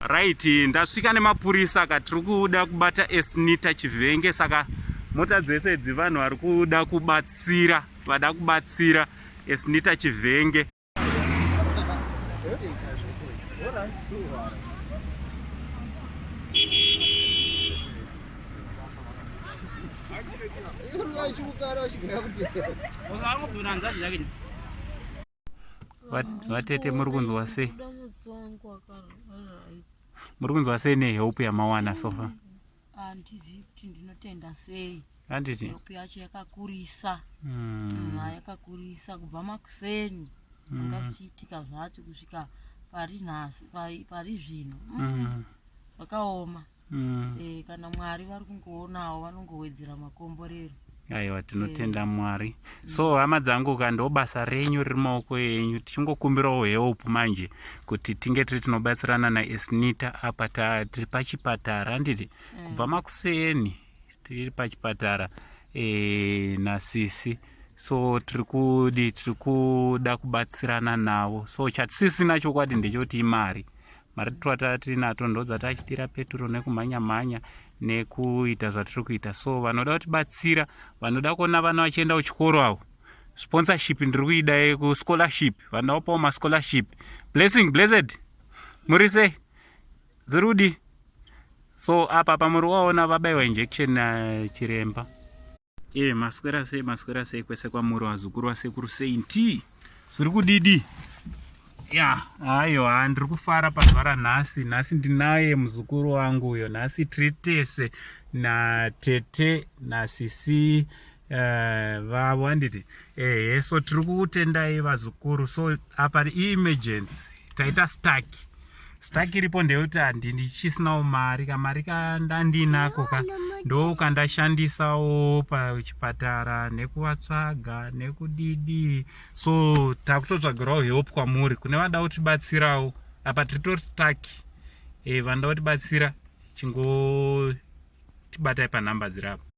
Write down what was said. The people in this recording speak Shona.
Right, ndasvika nemapurisa ka tiri kuda kubata Esnita Chivhenge saka mota dzese idzi vanhu vari kuda kubatsira vada kubatsira Esnita Chivhenge. Vatete muri kunzwa sei? Muri kunzwa sei nehelp yamawana sofa? Handizivi kuti ndinotenda sei. Handiti? Help yacho yakakurisa. Mm. Yakakurisa kubva makuseni. Anga mm. kuchiitika zvacho kusvika pari nhasi pari zvino. Mm. Zvakaoma. Mm. E, kana Mwari vari kungoonawo vanongowedzera makomborero. Aiwa tinotenda e. Mwari. So hama dzangu ka ndo basa renyu riri maoko enyu tichingokumbirawo help manje kuti tinge tiri tinobatsirana naEsnita apa tiri pachipatara handiti mm. kubva makuseni tiri pachipatara e, nasisi so tiri kudi tiri kuda kubatsirana navo so chatisisina chokwadi ndechekuti imari mari twata tinato ndodzatachidira peturo nekumhanya mhanya nekuita zvatiri kuita so vanoda kutibatsira vanoda kuona vana vachienda kuchikoro avo sponsorship ndiri kuida yekuscholarship vanoda kupawo mascholarship blessing blessed muri sei ziri kudii so apa pamuri waona vabaiwa injection nachiremba e maswera sei maswera sei kwese kwamuri vazukuru vasekuru saint zviri kudidi ya aiwa ndiri kufara pazuva ranhasi nhasi ndinaye muzukuru wangu uyo nhasi tiri tese natete nasisi vavo handiti ehe so tiri kukutendai vazukuru so apa iemergency taita stack stack iripo ndeyekuti handichisinawo mari kamari kandandinako ka ndo kandashandisawo pachipatara nekuvatsvaga nekudidii so takutotsvagirawo help kwamuri kune vada kutibatsirawo apa tiri tori stack e, vanoda kutibatsira chingotibatai panhamba dziri apa.